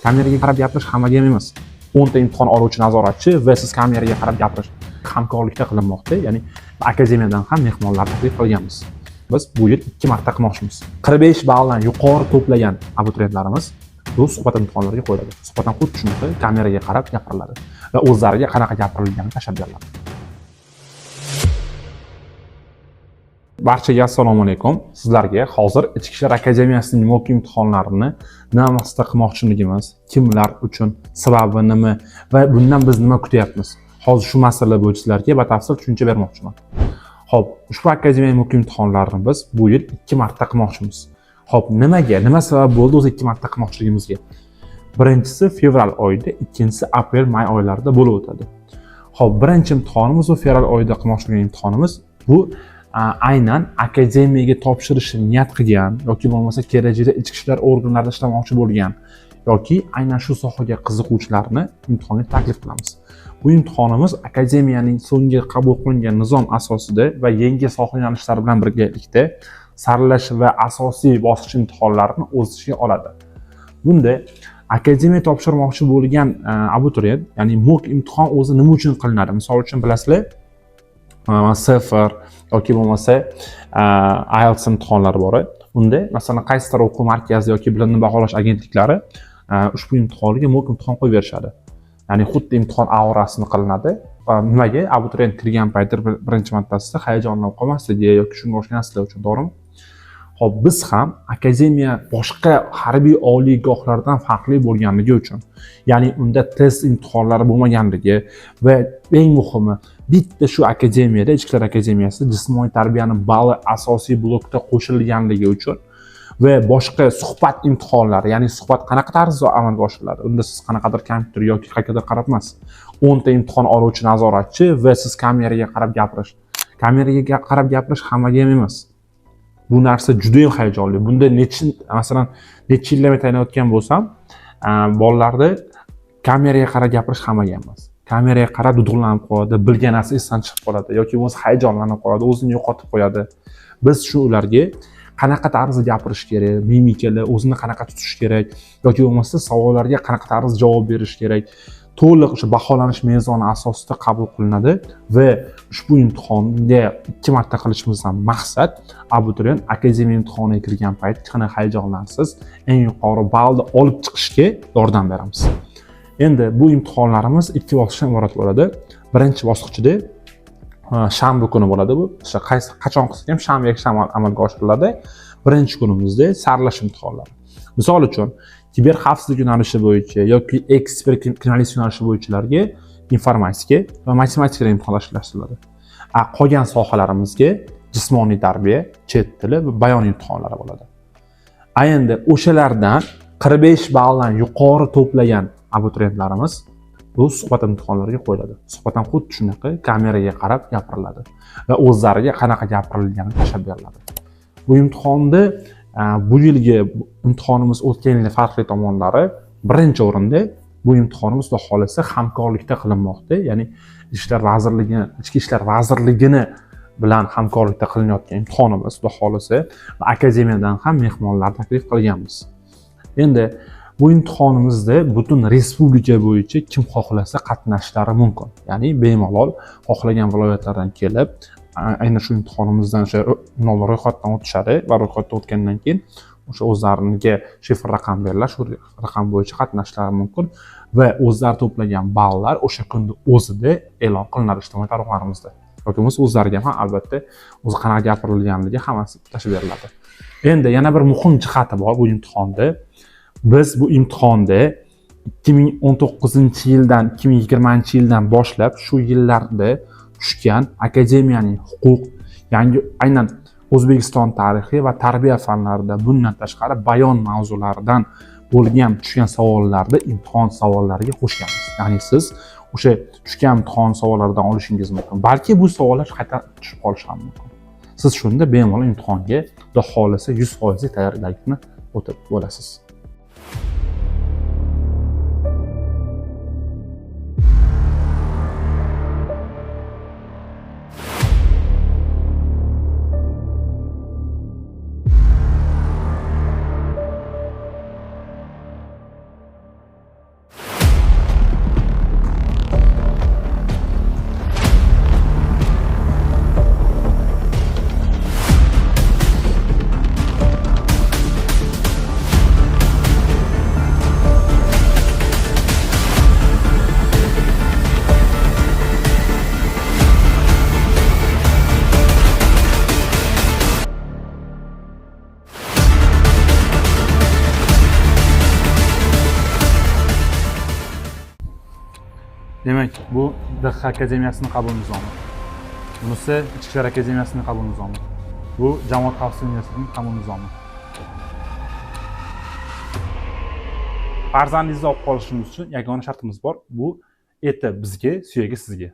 Kameraga qarab gapirish hammaga ham emas. 10 ta imtihon oluvchi nazoratchi va siz kameraga qarab gapirish hamkorlikda qilinmoqda. Ya'ni akademiyadan ham mehmonlar taklif qilganmiz. Biz bu yil 2 marta qilmoqchimiz. 45 balldan yuqori to'plagan abituriyentlarimiz bu suhbat imtihonlariga qo'yiladi. Suhbat ham xuddi shunaqa kameraga qarab gapiriladi va o'zlariga qanaqa gapirilganini tashlab beriladi. Barchaga assalomu alaykum. Sizlarga hozir Ichki ishlar akademiyasining mock imtihonlarini nima maqsadda qilmoqchiligimiz, kimlar uchun, sababi nima va bundan biz nima kutyapmiz? Hozir shu masala bo'yicha sizlarga batafsil tushuncha bermoqchiman. Xo'p, ushbu akademiya mock imtihonlarini biz bu yil 2 marta qilmoqchimiz. Xo'p, nimaga, nima sabab bo'ldi o'zi 2 marta qilmoqchiligimizga? Birinchisi fevral oyida, ikkinchisi aprel, may oylarida bo'lib o'tadi. Xo'p, birinchi imtihonimiz bu fevral oyida qilmoqchi bo'lgan imtihonimiz bu aynan akademiyaga topshirishni niyat qilgan yoki bo'lmasa kelajakda ichki ishlar organlarida ishlamoqchi bo'lgan yoki aynan shu sohaga qiziquvchilarni imtihonga taklif qilamiz. Bu imtihonimiz akademiyaning so'nggi qabul qilingan nizom asosida va yangi soha yo'nalishlari bilan birgalikda saralash va asosiy bosqich imtihonlarini o'z ichiga oladi. Bunda akademiya topshirmoqchi bo'lgan abituriyent, ya'ni mock imtihon o'zi nima uchun qilinadi? Misol uchun bilasizlar, CEFR yoki bo'lmasa IELTS imtihonlari bor. Unda masalan qaysidir o'quv markazi yoki bilimni baholash agentliklari ushbu imtihonga mock imtihon qo'yib berishadi. Ya'ni xuddi imtihon aurasini qilinadi. Nimaga? Abituriyent kirgan paytda birinchi martasida hayajonlanib qolmasligi yoki shunga o'xshagan narsalar uchun, to'g'rimi? Xo'p, biz ham akademiya boshqa harbiy oliygohlardan farqli bo'lganligi uchun, ya'ni unda test imtihonlari bo'lmaganligi va eng muhimi bitta shu akademiyada, Ichki ishlar akademiyasida jismoniy tarbiyani bali asosiy blokda qo'shilganligi uchun va boshqa suhbat imtihonlari, ya'ni suhbat qanaqa tarzda amalga oshiriladi? Unda siz qanaqadir kompyuter yoki qayergadir qarab emas, 10 ta imtihon oluvchi nazoratchi va siz kameraga qarab gapirish. Kameraga qarab gapirish hammaga ham emas. Bu narsa juda ham hayajonli. Bunda necha, masalan, necha yillar men tayinlayotgan bo'lsam, bolalarda kameraga qarab gapirish hammaga emas. Kameraga qarab duduqlanib qoladi, bilgan narsa esdan chiqib qoladi yoki bo'lmasa hayajonlanib qoladi, o'zini yo'qotib qo'yadi. Biz shu ularga qanaqa tarzda gapirish kerak, mimikalar, o'zini qanaqa tutish kerak yoki bo'lmasa savollarga qanaqa tarzda javob berish kerak, to'liq o'sha baholanish mezoni asosida qabul qilinadi va ushbu imtihonga 2 marta qilishimizdan maqsad abituriyent akademiya imtihoniga kirgan payt hech qanday hayajonlarsiz eng yuqori ballni olib chiqishga yordam beramiz. Endi bu imtihonlarimiz 2 bosqichdan iborat bo'ladi. Birinchi bosqichida shanba kuni bo'ladi bu. O'sha qaysi qachon qilsak ham shanba, yakshanba amalga oshiriladi. Birinchi kunimizda saralash imtihonlari. Misol uchun, kiber xavfsizlik yo'nalishi bo'yicha yoki ekspert kriminalist yo'nalishi bo'yichalarga informatika va matematika imtihon tashkillashtiriladi. Qolgan sohalarimizga jismoniy tarbiya, chet tili va bayon imtihonlari bo'ladi. Endi o'shalardan 45 balldan yuqori to'plagan abituriyentlarimiz bu suhbat imtihonlariga qo'yiladi. Suhbat ham xuddi shunaqa kameraga qarab gapiriladi va o'zlariga qanaqa gapirilganini tashlab beriladi. Bu imtihonda bu yilgi imtihonimiz o'tgan yildan farqli tomonlari, birinchi o'rinda bu imtihonimiz xudo xohlasa hamkorlikda qilinmoqda, ya'ni Ichki ishlar vazirligini bilan hamkorlikda qilinayotgan imtihonimiz xudo xohlasa va akademiyadan ham mehmonlar taklif qilganmiz. Endi bu imtihonimizda butun respublika bo'yicha kim xohlasa qatnashishlari mumkin. Ya'ni bemalol xohlagan viloyatlardan kelib, aynan shu imtihonimizdan o'sha ro'yxatdan o'tishadi va ro'yxatdan o'tgandan keyin o'sha o'zlariga shifr raqam beriladi, shu raqam bo'yicha qatnashishlari mumkin va o'zlari to'plagan ballar o'sha kunni o'zida e'lon qilinadi ijtimoiy tarmoqlarimizda. Yoki bo'lmasa o'zlariga ham albatta o'zi qanaqa gapirilganligi hammasi tashlab beriladi. Endi yana bir muhim jihati bor bu imtihonda. Biz bu imtihonda 2019-yildan 2020-yildan boshlab shu yillarda tushgan akademiyaning huquq, yangi aynan O'zbekiston tarixi va tarbiya fanlarida, bundan tashqari bayon mavzularidan bo'lgan tushgan savollarni imtihon savollariga qo'shganmiz. Ya'ni siz o'sha tushgan imtihon savollaridan olishingiz mumkin. Balki bu savollar qayta tushib qolishi ham mumkin. Siz shunda bemalol imtihonga xudo xohlasa 100% tayyorgarlikni o'tib bo'lasiz. Demak, bu DH akademiyasining qabul nizomi. Bunisi Ichki ishlar akademiyasining qabul nizomi. Bu Jamoat xavfsizligi universitetining qabul nizomi. Farzandingizni olib qolishimiz uchun yagona shartimiz bor. Bu eti bizga, suyagi sizga.